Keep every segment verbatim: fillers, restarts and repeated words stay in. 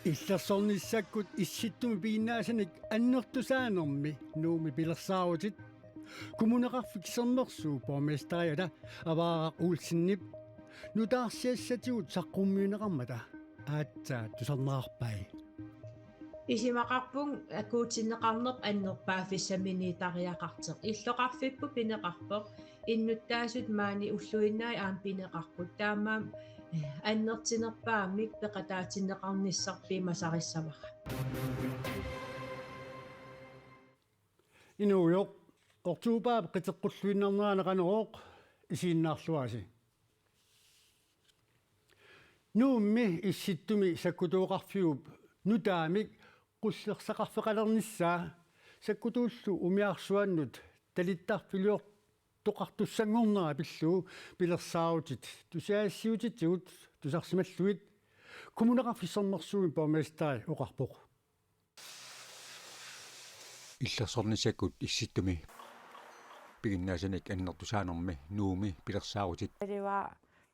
Illersornissakkut Issittumi piginnaasanik annertusaanermi Nuummi pilersaarutit Kommuneqarfik Sermersuup borgmesteriata Avaaraq Olsenip nutaarsiassatigut saqqummiunneqarmata aatsaat tusarneqarpai. Isumaqarpunga akuutinneqarnerput annerpaaffissaminiitariaqartoq. Illoqarfipput pineqarpoq, innuttaasut maani ulluinnarni aamma pineqarput. Taamaammat, eh, annertunerpaamik peqataatinneqarnissaq piumasarissavara. Inuujoq, oktobarip qiteqqulluinnarnerani Qanorooq isiginnaarluarisi. Nuummi Issittumi sakkutooqarfiup nutaamik qullersaqarfeqalernissaa sakkutuullu umiarsuaannut talittarfiliortoqartussanngornera pillugu pilersaarutit tusagassiuutitigut tusarsimallugit Kommuneqarfik Sermersuup borgmesteri oqarpoq. Illersornissakkut Issittumi piginnaasanik annertusaanermi Nuummi pilersaarutit. Aliva.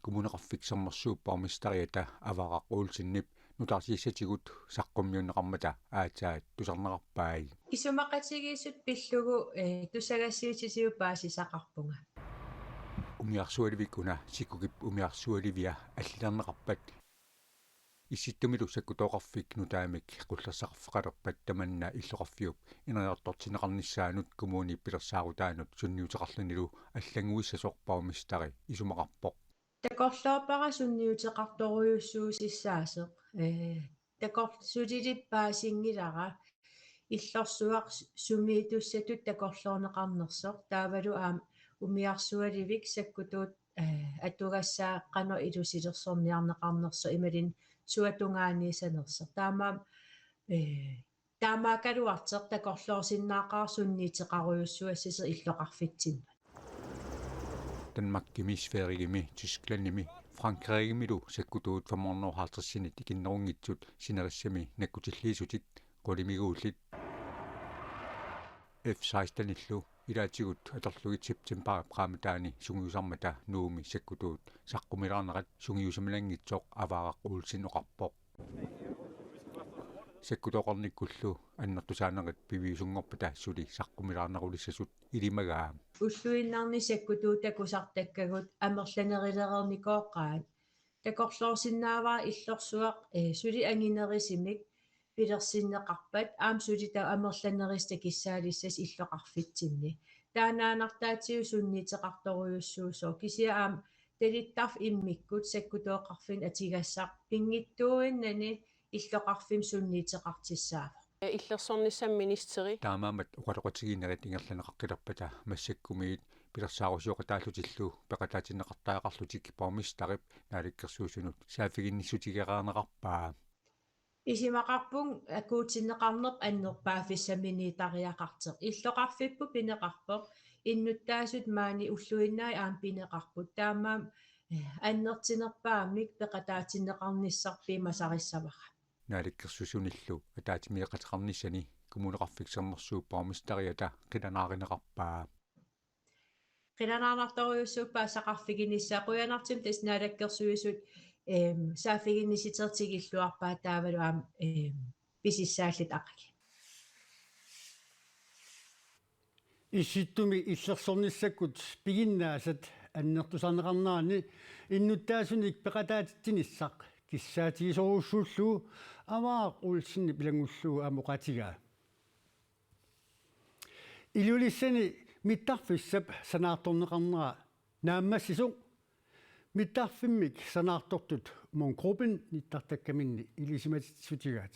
Kommuneqarfik Sermersuup borgmesteriata Avaaraq Olsenip nutaarsiassatigut saqqummiunneqarmata aatsaat tusarneqarpai. Isumaqatigiissut pillugu, eh, tusagassiuutitigut paasisaqarpunga. Umiarsualivik una sikkukip umiarsualivia allilerneqarpat Issittumilu sakkutooqarfik nutaamik qullersaqarfeqalerpat tamanna illoqarfiup ineriartortinneqarnissaanut kommunip pilersaarutaanut sunniuteqarlunilu allannguissasoq borgmesteri isumaqarpoq. Takorloorpara sunniuteqartorujussuussissaasoq, eh, takor-, sulilip paasinngilara illorsuaq sumiitussatut takorloorneqarnersoq, taavalu aamma umiarsualivik sakkutuut, eh, atugassaat qanoq ilusilersorniarneqarnersoq imaluunniit suut tungaaniissanersoq. Taamaammat, eh, taamaakkaluartoq takorloorsinnaaqaaq sunniuteqarujussuassasoq illoqarfitsinni. Danmarkimi, Sverigemi, Tysklandimi, Frankrigimilu sakkutuut fem hundrede og halvtredsinit ikinnerunngitsut sinerissami nakkutilliisutit qulimiguullit F sekstenillu ilaatigut atorlugit septembarip qaammataani sungiusarmata Nuummi sakkutuut saqqumilaarnerat sungiusimananngitsoq Avaaraq Olsen oqarpoq. Sakkutooqarnikkullu annertusaanerit piviusunngorpata suli saqqumilaarnerulissasut ilimagaa. Ulluinnarni sakkutuut takusartakkagut amerlanerulereernikoqaat. Takorloorsinnaavara illorsuaq, eh, suli anginerusumik pilersinneqarpat aamma suli taava amerlanerusumik kissaalissasoq illoqarfitsinni. Taannaannartaatigut sunniuteqartorujussuusoq kisianni aamma talittarfik immikkut sakkutooqarfinni atugassaq pinngitsuuinnani illoqarfimmi sunniuteqartussaavoq. Illersornissaq ministeri. Taamaammat oqaloqatigiinnerit ingerlanneqaqqilerpata massakkumiit pilersaarusioqataallutillu peqataatinneqartariaqarlutik borgmesterip naalakkersuisunut saaffiginnissutigereerneqarpaa. Isumaqarpunga akuutinneqarnerput annerpaaffissaminiitariaqartoq. Illoqarfipput pineqarpoq, innuttaasut maani ulluinnarni aamma pineqarput. Taamaammat, eh, annertunerpaamik peqataatinneqarnissaq piumasarissavara. Naalakkersuisunillu ataatsimeeqateqarnissani Kommuneqarfik Sermersuup borgmesteriata qilanaarineqarpaa. Qilanaarnartorujussuupput saqqummiunnissaa, qujanartumik tassa Naalakkersuisut, ehm, saaffiginnissutissat tigulluarpaat taavalu aamma, ehm, pisussaallutik aqagu. Issittumi illersornissakkut piginnaasat annertusarneqarneranni innuttaasunik peqataatitsinissaq kissaatigisorujussuullugu Avaaraq Olsenip ilanngullugu aamma oqaatigaa. Ilulissani mittarfissap sanaartorneqarnera naammassisoq mittarfimmik sanaartortut Munk Gropen nittartakkaminni ilisimatitsissutigaat.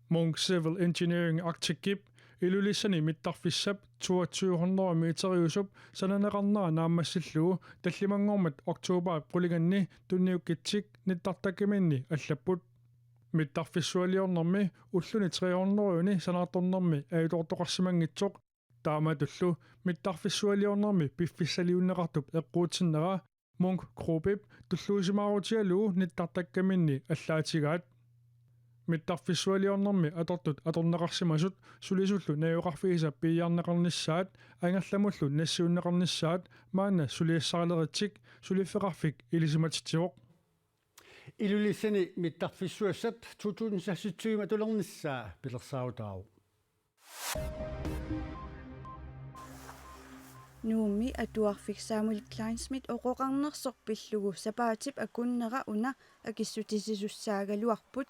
Munk Civil Engineering Arcticip Ilulissani mittarfissap toogtyve hundrede meteriusup sananeqarnera naammassillugu tallimanngormat oktobarip qulinganni tunniukkitsik nittartakkaminni allapput. Mittarfissualiornermi ulluni tre hundrede-ni sanaartornermi ajutoortoqarsimanngitsoq. Taamatullu mittarfissualiornermi piffissaliunneqartup eqquutsinnera Munk Groupip tulluusimaarutigalugu nittartakkaminni allaatigaat. Mittarfissualiornermi atortut atorneqarsimasut sulisullu najugaqarfiisa piiarneqarnissaat angerlamullu nassiunneqarnissaat maanna suliassarileritsik suliffeqarfik ilisimatitsivoq. Ilulissani mittarfissuassap to tusind seksogtyve atulernissaa pilersaarutaavoq. Nuummi atuarfik Samuel Kleinschmidt oqoqarnersoq pillugu sapaatip akunnera una akissutissisussaagaluarput.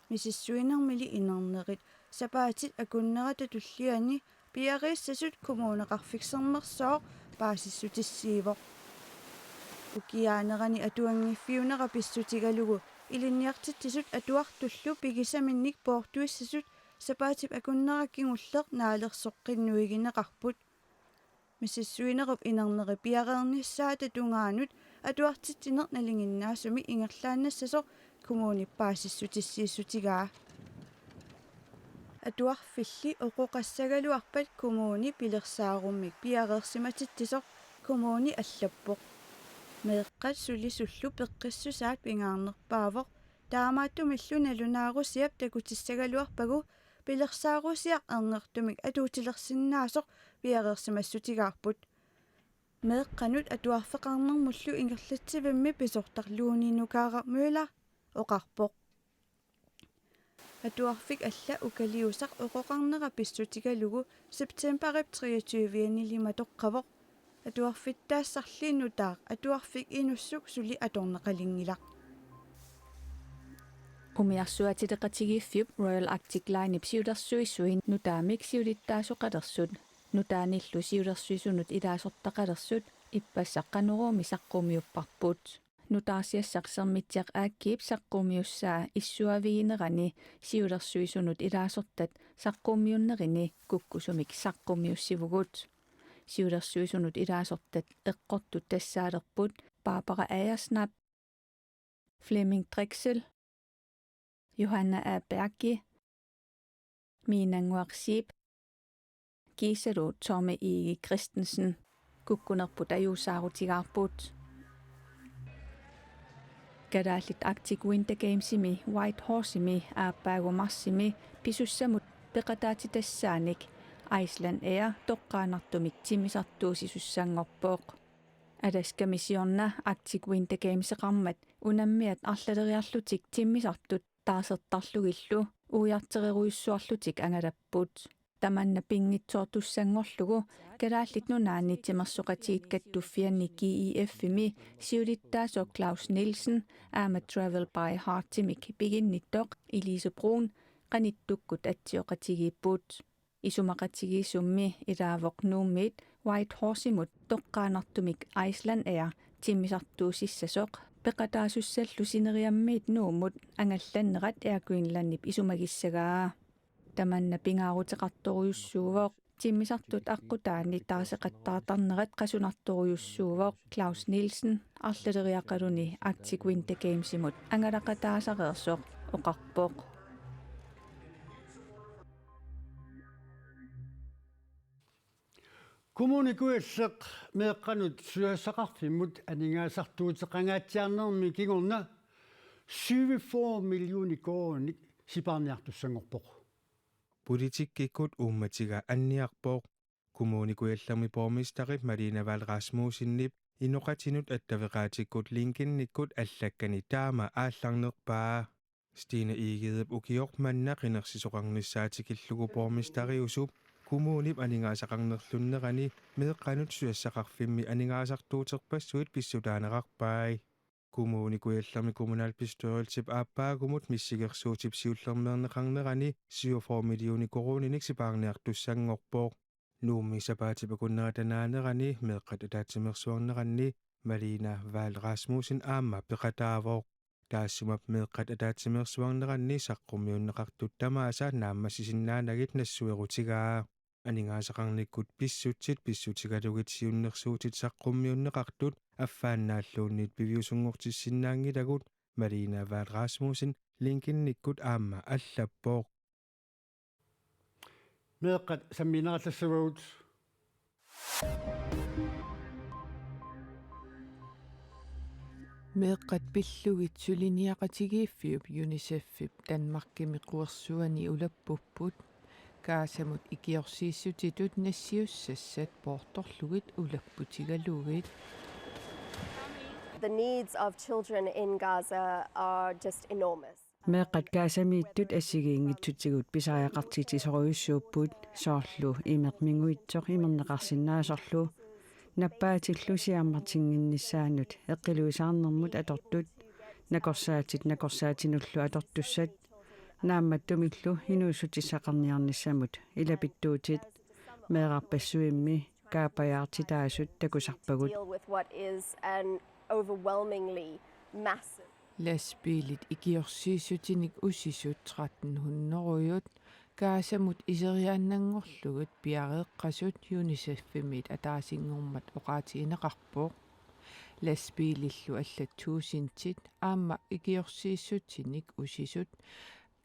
Misissuinermili inernerit sapaatit akunnerata tulliani piariissasut Kommuneqarfik Sermersooq paasissutissiivoq. Ukiaanerani atuanngiffiunera pissutigalugu ilinniartitsisut atuartullu pigisaminnik poortuissasut sapaatip akunnera kingulleq naalersoqqinnuigineqarput. Misissuinerup inerneri piareernissaata tungaanut atuartitsineq nalinginnaasumik ingerlaannassasoq kommunip paasissutissiissutigaa. Atuarfilli oqoqassagaluarpat kommuni pilersaarummik piareersimatitsisoq kommuni allappoq. Meeqqat sulisullu peqqissusaat pingaarnerpaavoq, taamaattumillu nalunaarusiap takutissagaluarpagu pilersaarusiaq erngertumik atuutilersinnaasoq piareersimassutigaarput. Meeqqanut atuarfeqarnermullu ingerlatsivimmi pisortaq Lone Nukaaraq Møller oqarpoq. Atuarfik alla ukaliusaq oqoqarnera pissutigalugu septembarip treogtyve-anili matoqqavoq. Atuarfittaassarli nutaaq atuarfik inussuk suli atorneqalinngilaq. Umiarsuaatileqatigiiffiup Royal Arctic Linep siulersuisui nutaamik siulittaasoqalersut, nutaanillu siulersuisunut ilaasortaqalersut ippassaq Qanoruumi saqqummiupparput. Nutaarsiassaq Sermitsiaq Aakkip saqqummiussaa issuaviginerani siulersuisunut ilaasortat saqqummiunnerini kukkusumik saqqummiussivugut. Siulersuisunut ilaasortat eqqortut tassaalerput Barbara Agersnap, Flemming Drexel, Johanna A. Bergi, Miinannguaq Zeeb kiisalu Tommy Egede Christensen. Kukkunerput ajuusaarutigaarput. Kalaallit Arctic Winter Gamesimi Whitehorsemi aappaagu marsimi pisussamut peqataatitassaanik Icelandair toqqaannartumik timmisartuussisussanngorpoq. Alaskami siorna Arctic Winter Gameseqarmat unammiat arlaleriarlutik timmisartut taarsertarlugillu uiartererujussuarlutik angalapput. Tamanna pinngitsoortussanngorlugu Kalaallit Nunaanni Timersoqatigiit Kattuffianni G I F-imi siulittaasoq Claus Nielsen aamma Travel by Heartimik piginnittoq Elise Bruun qanittukkut atsioqatigiipput. Isumaqatigiissummi ilaavoq Nuummiit Whitehorsemut toqqaannartumik Icelandair timmisartuussissasoq peqataasussallu sineriammiit Nuummut angallannerat Air Greenlandip isumagissagaa. Tamanna pingaaruteqartorujussuuvoq, timmisartut aqqutaani taarseqattaartarnerat qasunartorujussuuvoq, Claus Nielsen arlaleriaqaluni Arctic Winter Gamesimut angalaqataasareersoq oqarpoq. Kommune Kujalleq meeqqanut susassaqarfimmut aningaasartuuteqangaatsiarnermi kingorna syvogfyrre millioner koruuninik sipaarniartussanngorpoq. Politikkikkut uummatiga anniarpoq. Kommune Kujallermi borgmesterip Malene Vahl Rasmussenip inoqatinut attaveqaatikkut LinkedInikkut allakkani taama aallarnerpaa. Stine Egedep ukioq manna qinersisoqarnissaa tikillugu borgmesteriusup kommunip aningaasaqarnerlunnerani meeqqanut susassaqarfimmi aningaasartuuterpassuit pissutaaneqarpai. Kommune Kujallermi kommunalbestyrelsip aappaagumut missingersuutip siullermeerneqarnerani syvogfyrre millioner koruuninik sipaarniartussanngorpoq. Nuummi sapaatip akunnerata naanerani meeqqat ataatsimeersuarneranni Malene Vahl Rasmussen aamma peqataavoq. Taassuma meeqqat ataatsimeersuarneranni saqqummiunneqartut tamaasa naammassisinnaanagit nassuerutigaa. Aningaasaqarnikkut pissutsit pissutigalugit siunnersuutit saqqummiunneqartut affaannaalluunniit piviusunngortissinnaanngilagut, Malene Vahl Rasmussen LinkedInikkut aamma allappoq. Meeqqat sammiinnarallassuugut. Meeqqat pillugit suliniaqatigiiffiup UNICEF-ip Danmarkimi quersuani ulappupput. Gazamut ikiorsiissutitut nassiussassat poortorlugit ulapputigalugit. The needs of children in Gaza are just enormous. Meeqqat Gazamiittut assigiinngitsutigut pisariaqartitsisorujussuupput, soorlu imeq minguitsoq imerneqarsinnaasorlu, nappaatillu siammartinnginnissaannut eqqiluisaarnermut atortut, nakorsaatit nakorsaatinullu atortussat, naammattumillu inuussutissaqarniarnissamut ilapittuutit, meerarpassuimmi kaapajaartitaasut takusarpagut. Deal with what is an overwhelmingly massive. Lastbiilit ikiorsiissutinik usisut tretten hundrede Gazamut iseriaannanngorlugit piareeqqasut UNICEF-imiit ataasinngormat oqaatigineqarpoq. Lastbiilillu allat tuusintit aamma ikiorsiissutinik usisut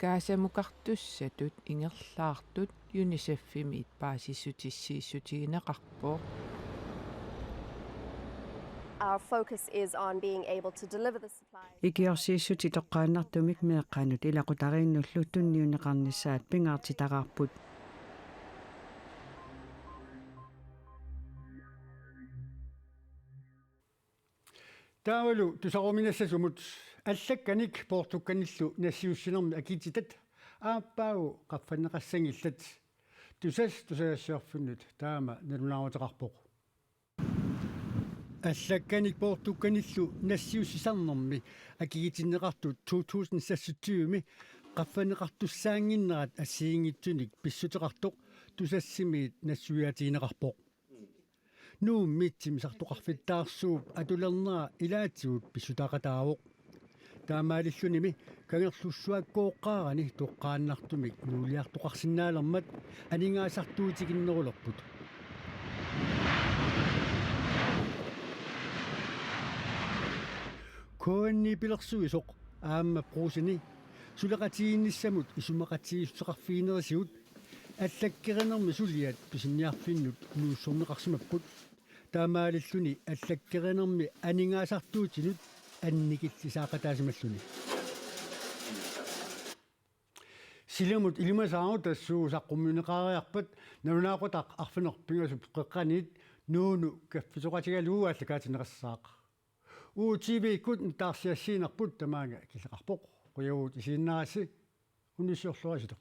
Gazamukartussatut ingerlaartut UNICEF-imiit paasissutissiissutigineqarpoq. Our focus is on being able to deliver the supplies. Ikiorsiissutit toqqaannartumik meeqqanut ilaqutariinnullu tunniunneqarnissaat pingaartitaraarput. Taavalu tusaruminassasumut. Allakkanik poortukkanillu nassiussinermi akiititat aappaagu qaffanneqassanngillat. Tusass tusagassiorfinnut taama nalunaaruteqarpoq. Allakkanik poortukkanillu nassiussisarnermi akigitinneqartut to tusind seksogtyve-mi qaffanneqartussaannginnerat assigiinngitsunik pissuteqartoq Tusassimiit nassuiaatigineqarpoq. Nuummi timmisartoqarfittaarsuup atulernera ilaatigut pissutaaqataavoq. Taamaalillunimi Kangerlussuakkooqqaarani toqqaannartumik nuuliartoqarsinnaalermat aningaasartuutiginnerulerput. K N-i pilersuisoq aamma Brugseni suleqatigiinnissamut isumaqatigiissuteqarfiginerisigut allakkerinermi suliat pisiniarfinnut nuussorneqarsimapput. Taamaalilluni allakkerinermi aningaasartuutinut annikillisaaqataasimalluni. Silamut ilimasaarut assut saqqummiunneqareerpat nalunaaqutaq arfineq-pingasup qeqqaniit Nuunu kaffitoqatigalugu aallakaatinneqassaaq. U T V-kkut nutaarsiassiinerput tamaanga killeqarpoq. Qujavugut isiginnaarassi, unnussiorluarisi.